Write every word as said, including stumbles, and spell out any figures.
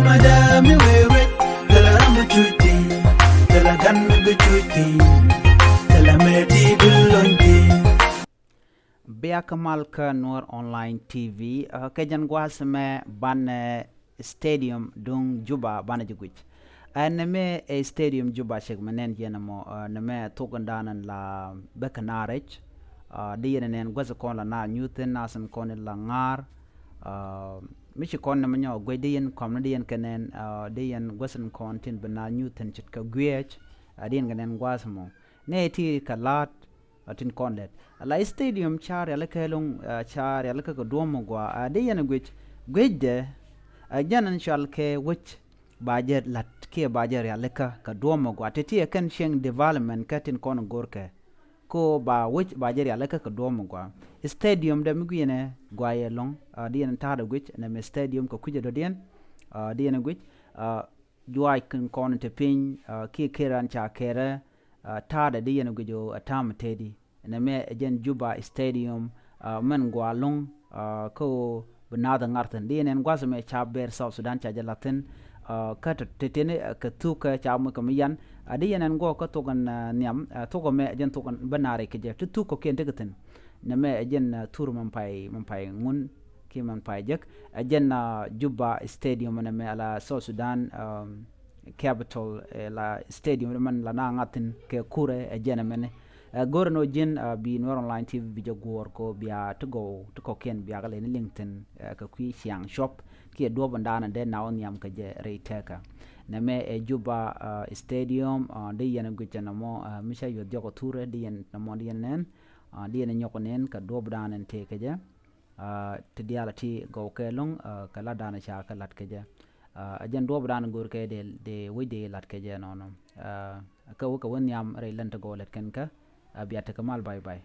Madam, mi wee wet, thilɛ ram mi cuc thi̱n, thilɛ gan mi bi cuc thi̱n, thilɛ mëë ti bi lony thi̱n. Bia kä mal kä Nuer Online T V, uh, kɛ jɛn gua̱a̱th mɛ banɛ stadium duŋ Juba banɛ ji̱ guic. Ɛn nɛmɛ ɛ stadium Juba cek mɛ nɛn jɛn ɛmɔ, uh, nɛmɛ thok in da̱a̱n in la bek kɛ naar rɛc. Uh, di yɛn nɛn gua̱th kɔn la naar nyuth in nath in kɔn in la ŋa̱a̱r. Uh, mi ci kɔn nɛmɛ nyɔ guec di yɛn kɔm ni di yɛn kɛ nɛn, uh, di yɛn gua̱th in kɔn tin bi naar nyuth in ce̱tkɛ guiɛc. Uh, di yɛn kɛ nɛn gua̱a̱th mɔ. Nɛ ti kɛ la̱a̱t, a tin kɔn lɛt. A la stadium ca rialikä loŋ, a ca rialikä kɛ duɔ̱ɔ̱m mi gɔaa. A di yɛn guic, guicdɛ, a jɛn in cɔal kɛ wec ba jɛ la̱t kiɛ ba jɛ rialikä kɛ duɔ̱ɔ̱m mi gɔaa. Ti ti ɛ kɛn cieŋ development kä tin kɔn go̱rkɛ. Ko ba wec ba jɛ rialikä kɛ duɔ̱ɔ̱m mi gɔaa. Stadium dɛ mi gui̱nɛ gɔaa yɛ loŋ, a di yɛn ta̱a̱dɛ guic nɛ mi stadium kɛ kui̱cɛ dɔ̱diɛn, a di yɛn guic, a juaac kin kɔn te piny, a kiɛ kɛran ca kɛrɛ, a ta̱a̱dɛ di yɛn guic ɔ a ta̱a̱m tedi. Nɛmɛ ɛ jɛn Juba Stadium, a mɛn gɔaa loŋ, a kä ɣöö bi naath ɛ ŋa̱r thi̱n. Di yɛn ɛn gua̱th mɛ ca ber South Sudan ca jɛ la̱th thi̱n, a kä te, te, teni, a kɛ thuk kä ca moc kɛ mi yan. A di yɛn ɛn guɔ kä thok ɛn, a nhiam, a thok ɛmɛ ɛ jɛn thok ɛn bä naar kɛ jɛ. Ti thuk kɔ̱kiɛn tekɛ thi̱n. Nɛmɛ ɛ jɛn, a thur mɛn pay, mɛn pay ŋun kiɛ mɛn pay jek. Ɛ jɛn, a Juba Stadium nɛmɛ a la South Sudan, a capital, ɛ la stadium mɛn la na ŋa̱thin kɛ kurɛ ɛ jɛn ɛmɛnɛ. Ɛ go̱rɛ nɔ ji̱n, a bi Nuer Online T V bi jɛ guɔ̱ɔ̱r ko bia ti gɔw ti kɔ̱kiɛn bia kɛ lɛ ni liŋ thi̱n, ɛ kɛ kui̱ ciaŋ cuɔp kiɛ duɔ̱p in daanɛ dee na wä nhiam kɛ jɛ rɛy tɛkä. Nɛmɛ ɛ Juba, a stadium, a di yɛn guic ɛn ɛmɔ, a mi ca yuɔth jɔk ɛ thurɛ di yɛn ɛmɔ di yɛn nɛn, a di yɛn nyɔk nɛn kɛ duɔ̱p daanɛ tëë kɛ jɛ. A ti diaal a ti gɔw kɛ loŋ, a kɛ lat daanɛ ca kɛ lat kɛ jɛ. A jɛn duɔ̱p daanɛ go̱r kɛ dee, dee wec dee lat kɛ jɛ nɔnɔ. A kɛ wä kɛ wä nhiam rɛy lɛn ti gɔw lɛt kɛn kä, a bia tekɛ mal bay bay.